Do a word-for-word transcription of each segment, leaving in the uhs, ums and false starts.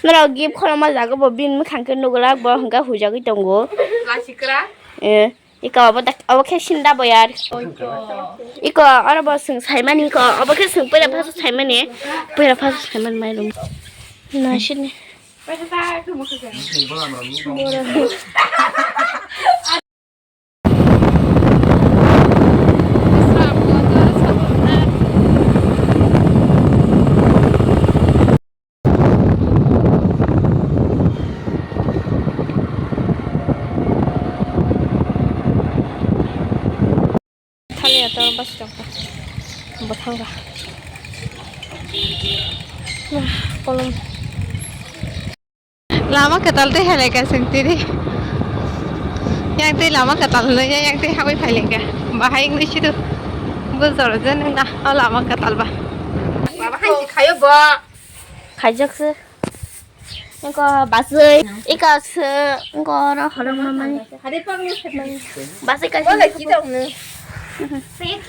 Norok gift khorokma jaga bo bini mwkhang khe nugulak, bo hwnka huijagwi tongo. Lasikra? Eh, iko obo tak, obo khe sinda bo yar. Oito. Iko oro bo swng saimani, iko obo khe swng puila phasu saimani. Puila phasu saimani mairum. Nasini. Thaliya to basi rok bo thangkha. Kolom. Lama kwtal tei hai lai ka chwng tiri. Yang tei lama kwtal hwnwi yang tei habwi phai lai ka. Bahai wngwi sido. Bujor je nang na o lama kwtal ba. Baba hai khayo bo. Khaijak se. Iko basui, iko se, iko ro horong mamani. Basui ka.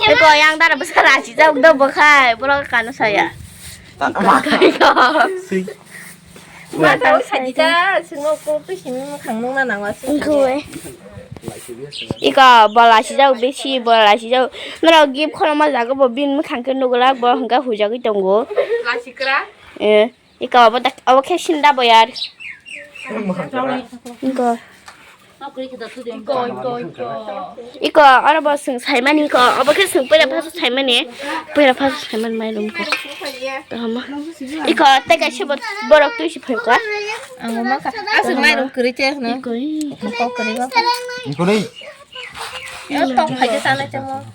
Iko yang dara bwsa rachi jak do bwkhai, borok kanu saya. Iko, iko, iko. Sing. Mata sajita, singo ko pisimi khangmung na nangwa sing. Iko, eh. Iko bola sijak bisi, bola sijak. Norok gift khorokma jaga bo bini mwkhang khe nugulak, bo hwnka huijagwi tongo. Lasikra? Eh. Iko obo tak, obo khe sinda bo yar. Iko. Iko, iko, iko. Iko, oro bo swng saimani iko, obo khe swng puila phasu saimani, puila phasu saimani mairum ko. Kahama. Iko, tei kaisa bo, borok twi si phaikha. Ang ma ka, aswk mairum kwrwi te hwno. Iko, i. Kok kwrwi ba. Iko, i. Yo, tong phai de sana chamo.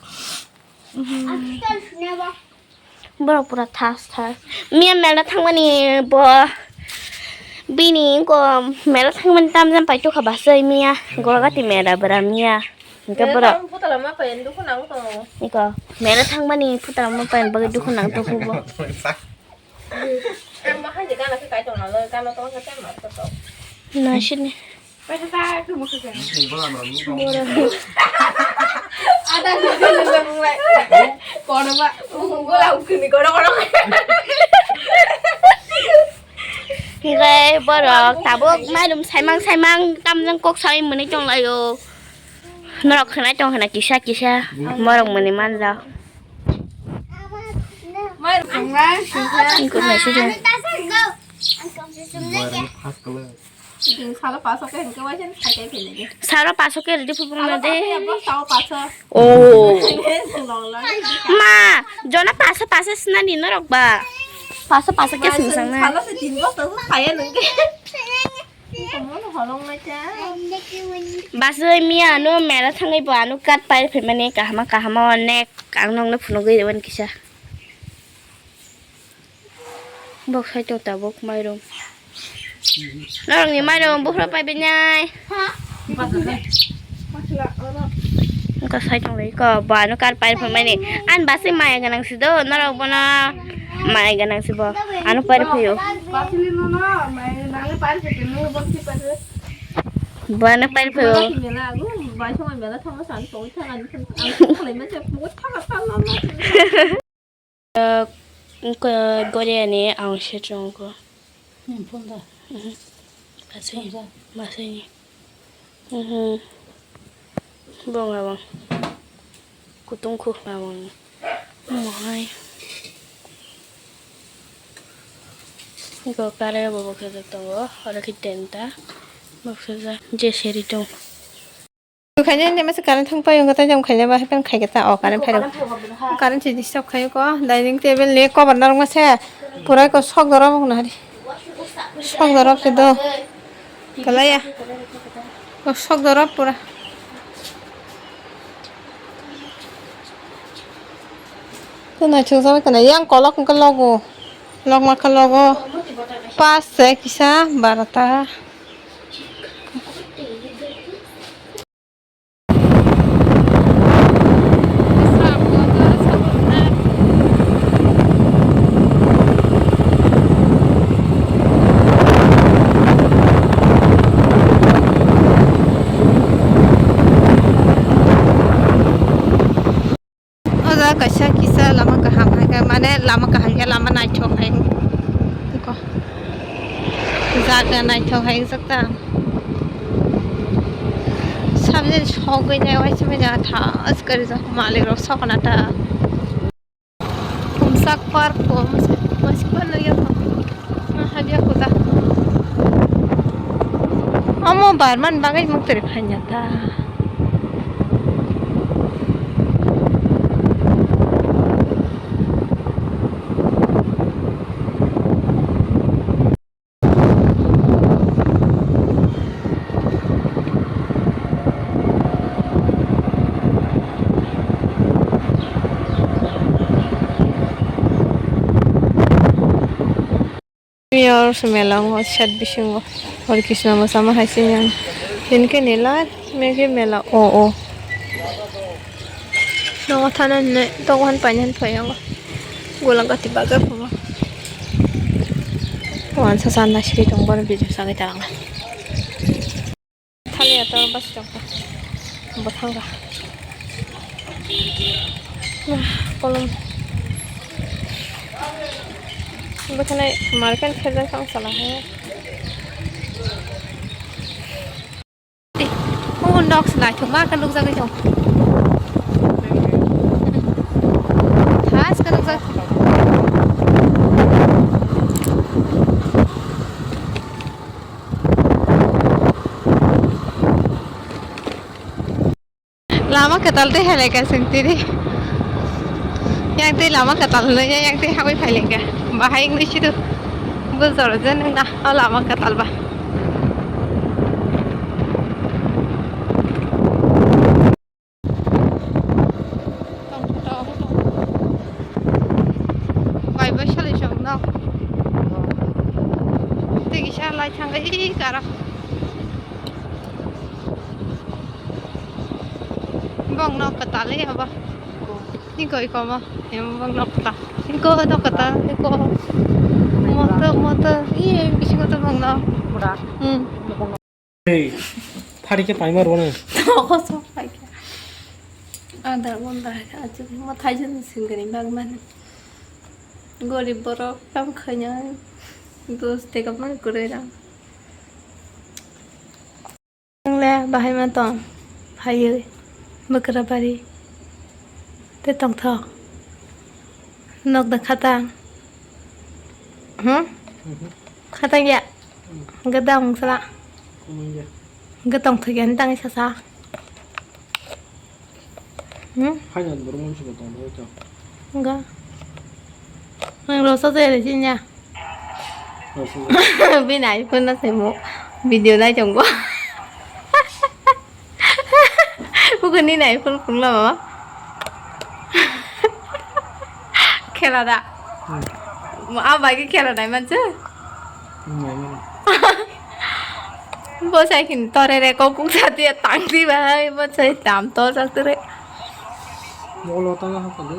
Borok pura thas thas. Miya mela thangmani bo bini ko mela thangmani tamjani pai tukha basai miya. Golgati mela bra miya. Hingke borok. Mela thang putala ma pai dukhu nang tongo. Iko mela thangmani putala ma pai bagwi dukhu nang tongo bo. Ang ma hai je gana khe kai tong nang lo, gana tong khe ma to to. Na sini. Hinkhe borok tabuk mairum saimang saimang tamjang kok saui mwnwi tonglaio. Norok khwnai tong khna kisa kisa borok mwnwi manjak. Mairum tongnai singkha. Thank you, naisijak. Salo paso ke hingke waisa ni khai khai philai de. Salo paso ke ready phupung na de. Salo paso ya, bo salo paso. Oh. Nong lo. Ma, jona paso paso sina ni norok ba. Paso paso ke sing sang na. Salo se tin bosta khai ya nung ke. Komo no holong na cha. Basoi miya ano mela thangai bo ano kat pai phe mane kahama kahama onek ang nong no phunugui rewan kisa. Bok sai tong tabuk mairum. Norokni mairum buphra pai binai. Engka sai tong lai ko, bo ano kar pai phai mani. An basi maya ganang si do, norok bono maya ganang si bo. Ano pai phaio. Bo ano pai phaio. Goriani ang se chongko. Hmm, phone da. Mhm. Basai, phone da. Basai. Mhm. Bong abang. Kutung khu abang. Mohai. Go kare bobo khe tongo. Oro khe tenta. Boksa je seri tong. Khaina ni masa current thang payo, kata jam khaina ba happen khai kata o current phai rok. Current si disturb khayo ko, dining table ni cover narwk masa pura ko sok dorop wng nahari. Sok dorop se do. Kalaya. Ko sok dorop pura. To naithok jagwi kana yang kolok wngkha logo. Lok ma kha logo. Pas se kisa barota. O jaga kaisa kisa lama kaham hai khe, mane lama kaham khe lama naithok hai. Jaga naithok hai wngjak ta. Sabjani sogwi nai waisa manya tha, askari jak malik rok sokna ta. Kumsak park ko, masik park no ya ko. Habya ko ta. Amo barman bagwi muktori phanya ta. Yor se mela o sat bisingo Hare Krishna mochama hai se yang. Hinkhe nila mege mela o o. Nogo thana hinwi togo han paina hin phaiyongo. Golagati bagwi phungo. Wansa sanna siri tong bono video sagwi talanga. Thaliya to basi tong bwthanga. Kolom. Bwthana market khejak tong sala he. O nok se naithokma khe nukjagwi tong. Thas khe nukjak. Lama kwtal tei hai lai ka chwng tiri. Yang tei lama kwtal hwnwi yang tei habwi phai lai ka. Bahai wngwi sido. Bujor je nwng na o lama kwtal ba. Bai bai salai chwng no. Tei kisa lai thangwi kara. Bong nok kwtal le abo. Ni goi komo. Em bong nok kwtal. Ni ko nok kwtal. Ni ko. Moto moto. Ni bisingo to bong nok. Hmm. Ei, phari khe paima rwno. Nogo sok pai khe. Adar bondar khe achuk mo thaijani singani bagmani. Gorib borok kam khaina dos teka mani kwrwi rang. Nwng le bahai ma tong phaiwi bwkrabari tei tongthok nok da khatang. Hmm? Khatang ya. Hwnkhe da wng sala. Hwnkhe tongthok ya, nini tangwi sasa. Hmm? Haino borok mwnsi bo tongthok. Hwnkhe. Nwng rwchajak ya de sini ya. Bini iPhone no se mo video nai tongo. Buku nini iPhone phunukla mama. Khela da. Hmm. Mo a bai khe khela nai manse. Hmm, nai mano. Bo sai khin tore re kok kuk sa tiya tang di bai bo sai tam to sa tere. Mo lo tang ha kali.